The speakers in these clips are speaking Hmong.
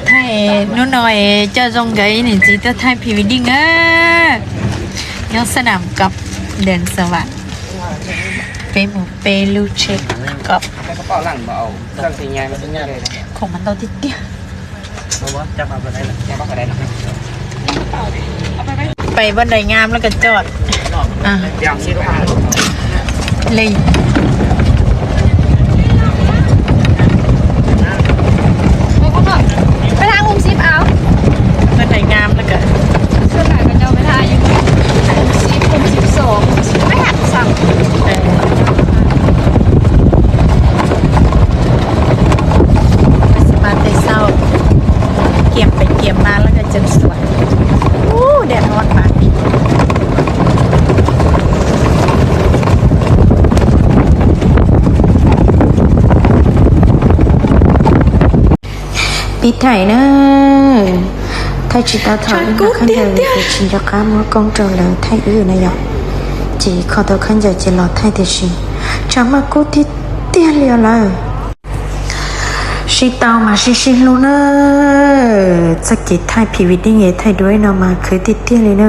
Thaij hnub no coj zoo nkawd ib niam txiv tuaj thaij pre-wedding na. Nyob sab nam kos, dees xas vam, peb mus peb lub tsheb kos. Khoom mas ntau tiag tiag. Peb ban đài Nam lawm koj coj. Li. Ban đài Nam lawm koj. Mas tej xaus, kiam pem kiam mas lawm koj cov xuam. Ub, dej noj mas. Peb thaij na, thaij tsis tau thaum ub no khaub ncaws vim tias tsis nco qab muab koob rau lawv thaij wb na yom. Ces kho tau khaub ncaws ces los thaij tiam sis tshav mas kub tiag tiag li os lawm. Sib tau mas sib sib hlub na. Txoj kev thaij pre-wedding es thaij duab no mas khwv tiag tiag li na.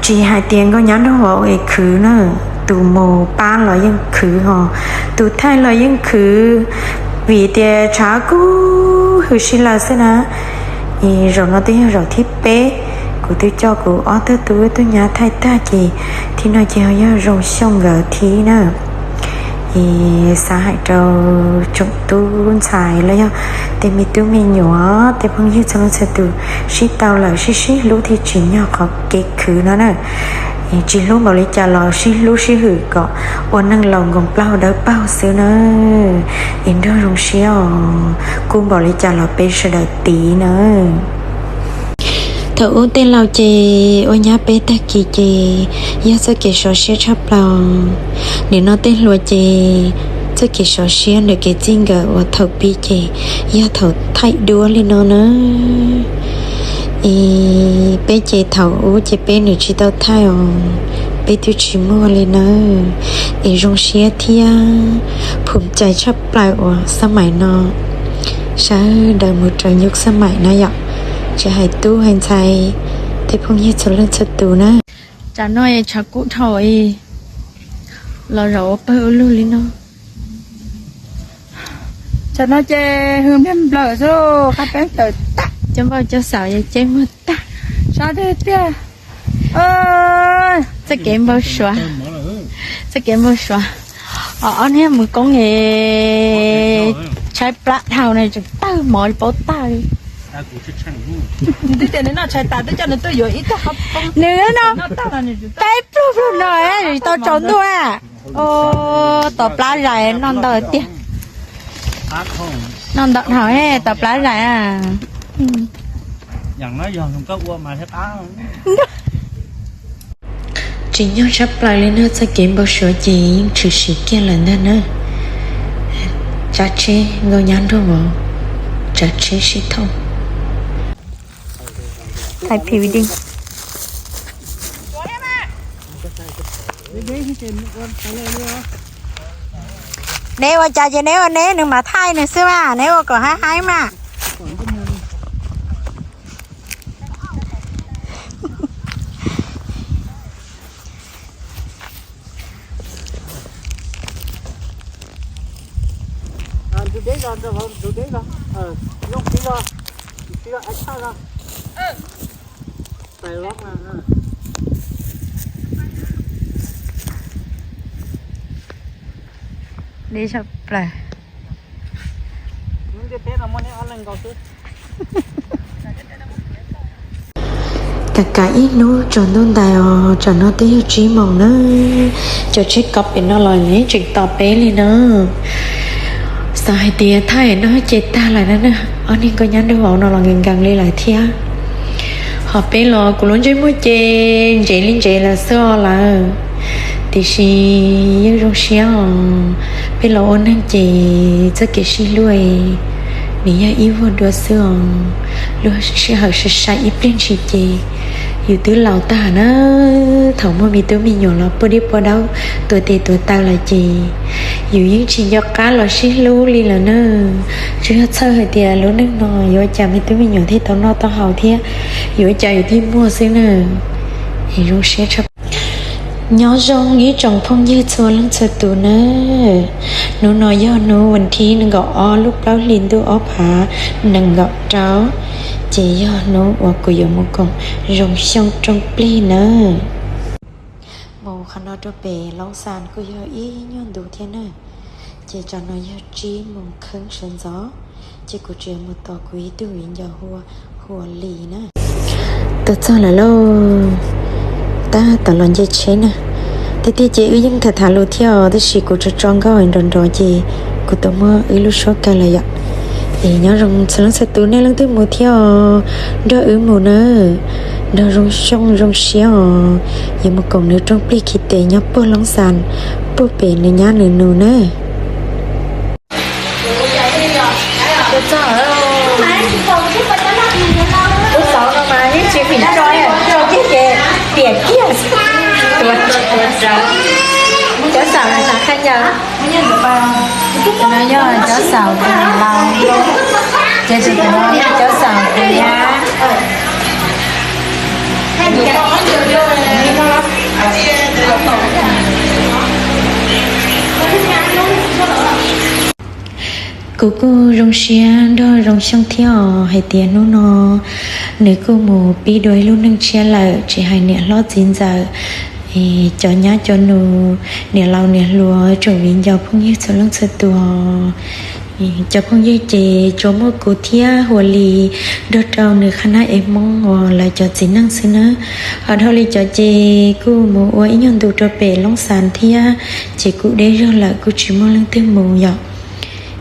Tsis hais tias nkauj nyab nraug vauv es khwv na, tus mus pab los yeej khwv hos, tus thaij los yeej khwv, vim tias tshav kub hwm si lawm xwb na. Es zaum no twb yog zaum thib peb, kuv twb coj kuv ob tug tub tub nyab thaij tag ces thib no ces ho yog zoo xyooj nkawd thib na. Es xav hais rau tsoom tub ntxhais los yog tej me tub me nyuam tej phooj ywg txhua leej txhua tus, sib tau lawm sib sib hlub thiaj tsim nyog qhov kev khwv no na. Es tsis hlub npaum li cas los sib hlub sib hwm kom ua neej laus nkoos plaub dawb paug xwb na. Es nrog zoo siab os, kub npaum li cas los peb sawv daws tiv na. Thaum ub tej laus ces ua nyab peb tag kis ces yog txoj kev sov siab tshaj plaws. Nim no tej hluas ces txoj kev sov siab ntawm kev txij nkawm uas thaum pib ces yog thaum thaij duab li no na. Es peb ces thaum ub ces peb nws tsis tau thaij os, peb twb tsis muaj li nawb. Es zoo siab thiab phum cai tshaj plaws uas xab maim no sawv daws mus raws nyuj xab maim na yom. Tsis hais tub hais ntxhais, tej phooj ywg txhua leej txhua tus na. Tsam no tshav kub dhau, los zaum ua pawg ua lug li no. Tsam no ces hws npliag nplawm xwb, qab peeb tawm tag, cov npauj cov xaum ces ceb muag tag, sab tiag tiag. Txoj kev npau suav, txoj kev npau suav. Ob niag mus koob es tshaib plab dhau na, tseem tawg mov li paub tag li. Nws no peb pluag pluag no tau tsaus ntuj. Tos plab zais noj ntau tiag. Noj ntau dhau tos plab zais. Tsim nyog tshaj plaws li na, txoj kev npau suav ces yeej tshwm sim kiag lawm ntag na. Tsav tsheb nkauj nyab nraug vauv, tsav tsheb sib thauj. Thaij pre-wedding. Neb ua cas ces neb ua neb, nws mam thaij nws xwb mas, neb ua kom haib haib mas. Deb tshaj plaws. Kam kam ib hnub tsaus ntuj ntais os, tsam no twb yog tsib moos na. Cov tsheb kos pem no los nws tseem tos peb li na. Xav hais tias thaij no ces tag lawm na, ob niag nkauj nyab nraug vauv no los nkees nkees li lawm thiab. Ho peb los kuv lub ntsej muag ces ntsev li ntsev lawm xwb os lawm. Tiam sis yeej zoo siab os, peb los ua neeg ces txoj kev sib hlub nws yog ib vuag dua xwb os. Lub sij hawm sai sai ib pliag ntshis ces Yus twb laus tag na, thaum muaj me tub me nyuam los puag dib puag daub tuav tes tuav taw lawm ces yus yeej tsis nco qab los sib hlub li lawm na. Tsuas yog txhawj hais tias lub neej no yuav ua cas me tub me nyuam thiaj tau noj tau haus thiab yuav ua cas yus thiaj muaj xwb na. Zoo siab tshaj. Nyob zoo ib tsoom phooj ywg txhua leej txhua tus nawb. Hnub no yog hnub vas thib nees nkaum ob lub plaub hlis ntuj ob phav nees nkaum rau, ces yog hnub uas kuv yuav mus koom Zoo Xyooj rooj plig nawb. Mus qhov no rau pem Loob Xas kuj yog ib nyuag ntu thiab na, ces tsam no yog tsib moos kheeb sawv ntxov, ces kuv tseem mus tos kuv ib tug viv ncaus hu ua Lis na. Tuaj txog lawm lauj, tab tom los nce tsheb na. Tiag tiag ces wb yeej tham tham lus thiab os, tab sis kuv tso tso nkauj nrov nrov ces kuv tau muab wb lub suab kaw lawm yom. Es nyob zoo txhua leej txhua tus, nej leej twg mus thiab os, nrog wb mus na, nrog Zoo Xyooj zoo siab os. Yuav mus koom nws rooj plig khi tes nyob puag Loob Xas, puag pem nws nyab nws nus na. Lub xauv no mas yeej tsis fim tso, tso kiag ces piam kiag. Cov xaum no qhia yawg, no yog cov xaum tus laus, ces tus no yog cov xaum tus nyab. Kuv kuj zoo siab nrog Zoo Xyooj thiab os, hais tias hnub no nws kuj mus pib dua ib lub neej tshiab lawm, tsis hais niam hlob txiv ntxawm, cov nyab cov nus, niam laus niam hluas, tsoom viv ncaus phooj ywg txhua leej txhua tus. Cov phooj ywg ces tsuas muaj kuv thiab Huas Lis nrog rau nws qhab nab ev Hmoob uas lawv cov txiv neej xwb nawb. Ho dhau li cov ces kuj mus ua ib nyuag ntu rau pem Loob Xas thiab, ces kuj deb zog lawm kuj tsis muaj leej twg mus yom.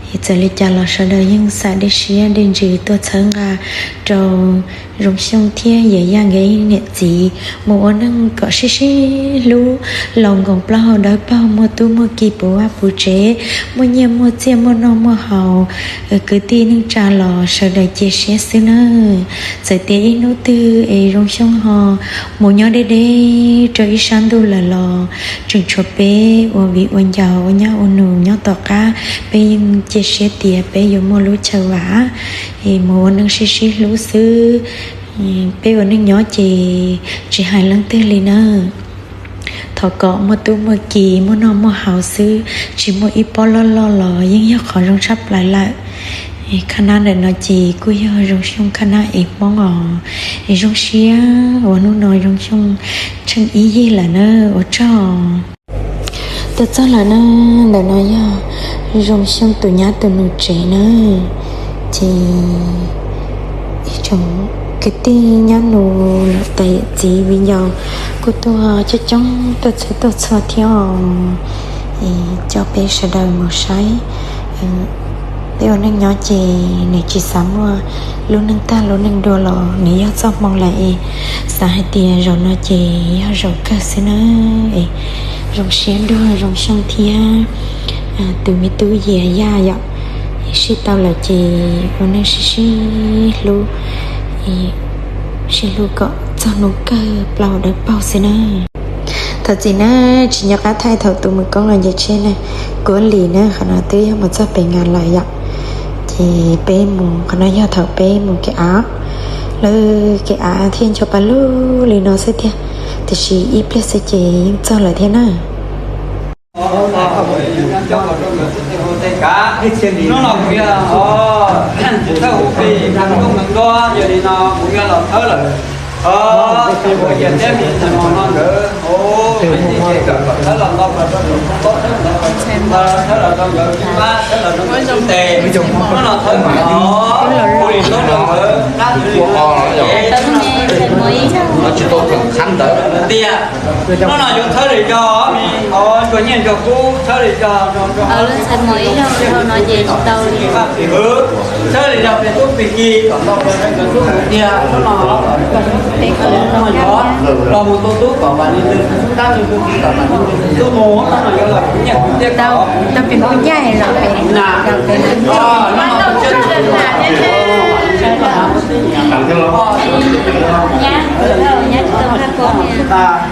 Txawm li cas los sawv daws yeej xa dej siab dej ntsws tuaj txhawb nqa rau Zoo Xyooj thiab Yawm Yaj nkawd niam txiv mus ua neej kom sib sib hlub, laus nkoos plaub hau dawb paug, muaj tub muaj ki puv vaj puv tsev, muaj nyiaj muaj txiaj, muaj noj muaj haus, kwv tij neej tsa los sawv daws cia siab xwb nawb. Txawm tias ib hnub twg es Zoo Xyooj ho mus nyob deb deb rau ib sab ntuj lawm los tseem tshuav peb ua viv ua ncaus ua nyab ua nus nyob tom qab, peb yeej cia siab tias peb yuav muaj lub chaw vam es mus ua neej sib sib hlub xwb. Peb ua neej nyob ces tsis hais leej twg li na, thov kom muaj tub muaj ki, muaj noj muaj haus xwb, tsis muaj ib pob loj loj los yeej yog qhov zoo tshaj plaws lawm. Qhab nab ntawm no ces kuj yog Zoo Xyooj qhab nab ev Hmoob os. Zoo siab uas hnub no Zoo Xyooj tsheej ib yig lawm na, ua tsaug. Tuaj txog lawm na, ntawm no yog Zoo Xyooj tus nyab tus nus tsev na, ces ib tsoom kwv tij nyab nus niam tais yawm txiv viv ncaus kuj tuaj coob coob tuaj txhua tuaj txhua thiab os. Coj peb sawv daws mus saib, peb ua neej nyob ces nws tsis xav muaj lub neej tag lub neej dua los nws yog txoj hmoo lawm es xav hais tias zaum no ces yog zaum kawg xwb na. Es zoo siab nrog Zoo Xyooj thiab tus me tub Yawm Yaj yom, sib tau lawm ces ua neej sib sib hlub, sib hlub kom txog hnub kawg plaub hau dawb paug xwb na. Thov txim na, tsis nco qab thaij thaum tus mus koob los nce tsheb na, kuv ua li na, qhov no twb yog mus txog pem ngas lawm yom. Ces peb mus, qhov no yog thaum peb mus kev av, lawv kev av thiaj ncho pa lug li no xwb tiag, tiam sis ib pliag xwb ces yeej txog lawm thiab na. Hnub no kuv yog thawj hauv pis Koob Meem Ntuab, yog li no kuv yog los thawb lawm. Kuv yog teb me ntxhais mos no nkawd, thawb los rau nkawd, hnub no thawb tias hnub no yuav thawb li cov, ntsuag nyiaj ntsuag kub thawb li cov, ntsuag ntsuag ntsuag no ces tsis tau li. Thawb li cov peb tub pig ki kom tau peb tub tiag, hnub no los mus tu tub kom vam li tus tub, tab li tus tub kom vam li tus tub mus, hnub no yuav los kuv nyiaj kuv txiaj kom tau peb tub nyaij los peb na, los peb na. Nyab, nyab tsis tau Mab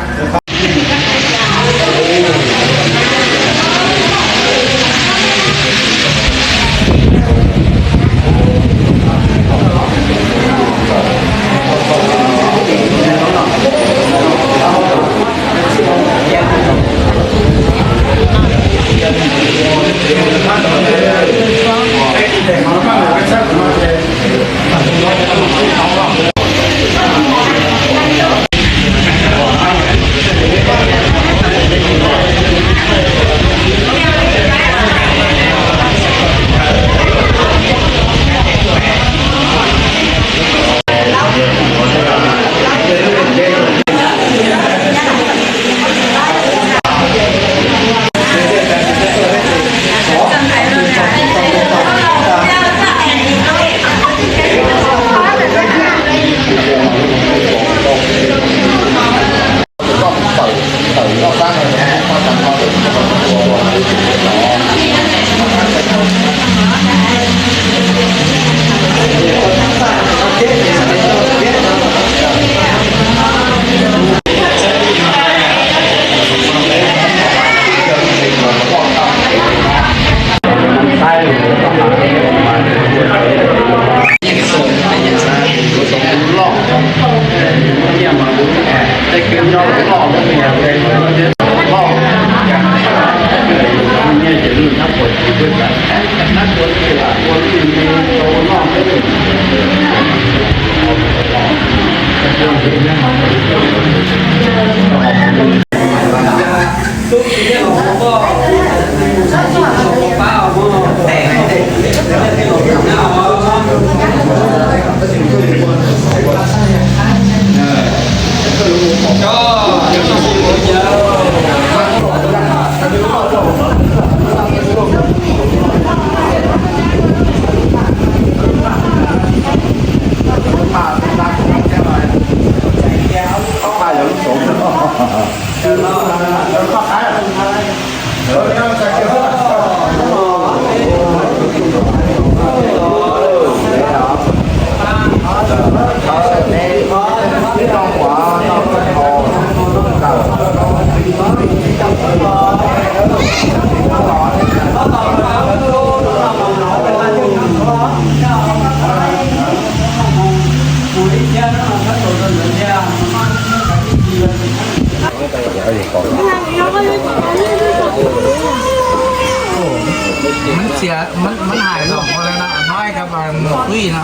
txiav, mab hais los ua li no, nói các bạn một tí no.